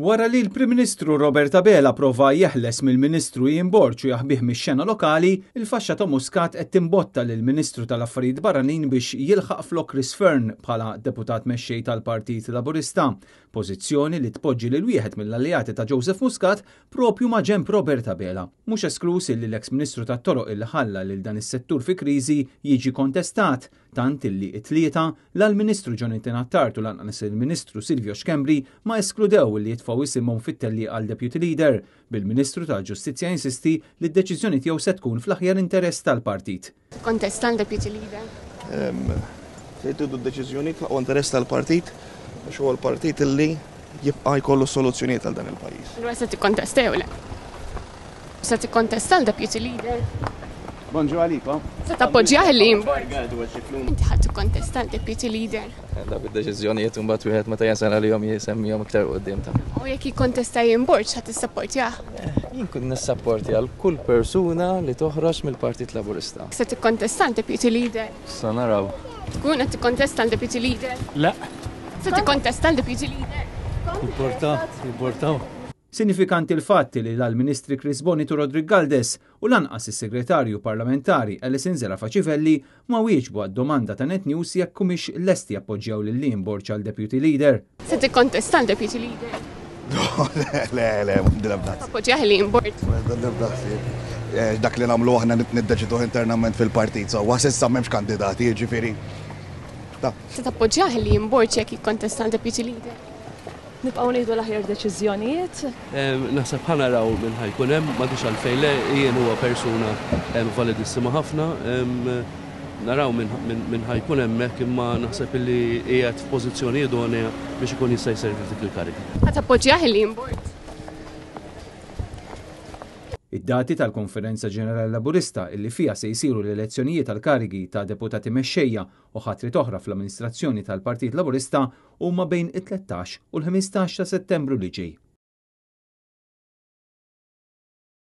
Wara li l-Prim Ministru Robert Abela prova jeħles mill-Ministru Ian Borg u jaħbih mix-xena lokali, il-faxxa ta' Muscat qed timbotta lill-Ministru tal-Affarijiet Barranin biex jilħaq flok Chris Fearne bħala Deputat Mexxej tal-Partit Laburista, pożizzjoni li tpoġġi lil wieħed mill-alleati ta' Joseph Muscat proprju ma' ġenb Robert Abela. Mhux esklus illi l-eks Ministru tat-Toroq illi ħalla lil dan is-settur fi kriżi jiġi kontestat, tant illi t-Tlieta, la l-Ministru Jonathan Attard u lanqas il-Ministru Silvio Schembri ma eskludew illi jitfgħu isimhom fit-tellieqa għal Deputy Leader, bil-Ministru tal-Ġustizzja jinsisti li d-deċiżjoni tiegħu se tkun fl-aħjar interess tal-partit. Tikkontesta għal Deputy Leader? Se jittieħdu d-deċiżjonijiet fl-aqwa interess tal-partit għax huwa l-partit illi jibqa' jkollu s-soluzzjonijiet għal dan il-pajjiż. Allura se tikkontesta jew le? Se tikkontesta l-Deputy Leader? Bonġu għalikom. Se tappoġġjah li Borg? Inti ħadd tikkontesta l-Deputy Leader. Dawk id-deċiżjonijiet imbagħad wieħed meta jasal għalihom jisemmihom iktar quddiem ta'. U jekk jikkontesta Ian Borg ħadd tissapportjah? Jien kun nissapporti għal kull persuna li toħroġ mill-Partit Laburista. Se tikkontesta l-Deputy Leader? Sa naraw. Tkun qed tikkontesta l-Deputy Leader? Le. Se tikkontesta l-Deputy Leader? Jimporta, jimporta. Sinifikanti l-fatt li la l-Ministri Chris Bonett u Roderick Galdes u lanqas is-Segretarju Parlamentari Alison Zerafa Civelli ma wieġbu għad-domanda ta' Net News jekk humiex lesti jappoġġjaw lil Ian Borg għal Deputy Leader. Se tikkontesta l-Deputy Leader? Le, le, le, l-ebda. Tappoġġjah lil Ian Borg? L-ebda ħsieb. Dak li nagħmlu aħna niddeċiduh internament fil-partit, sewwa s'issa m'hemmx kandidati, jiġifieri. Se tappoġġjah lil Ian Borg jekk jikkontesta l-Deputy Leader? Nibqgħu nieħdu l-aħjar deċiżjonijiet. Naħseb ħa naraw min ħa jkun hemm, m'għandix għalfejn le, Ian huwa persuna validissima ħafna. Naraw min ħa jkun hemmhekk imma naħseb illi qiegħed f'pożizzjoni idonea biex ikun jista' jservi f'dik il-kariga. Ħa tappoġġjah il-Ian Borg? Id-dati tal-Konferenza Ġenerali Laburista illi fiha se jsiru l-elezzjonijiet għall-karigi ta' deputati mexxejja u ħatriet oħra fl-amministrazzjoni tal-Partit Laburista huma bejn it-13 u l-15 ta' Settembru li ġej.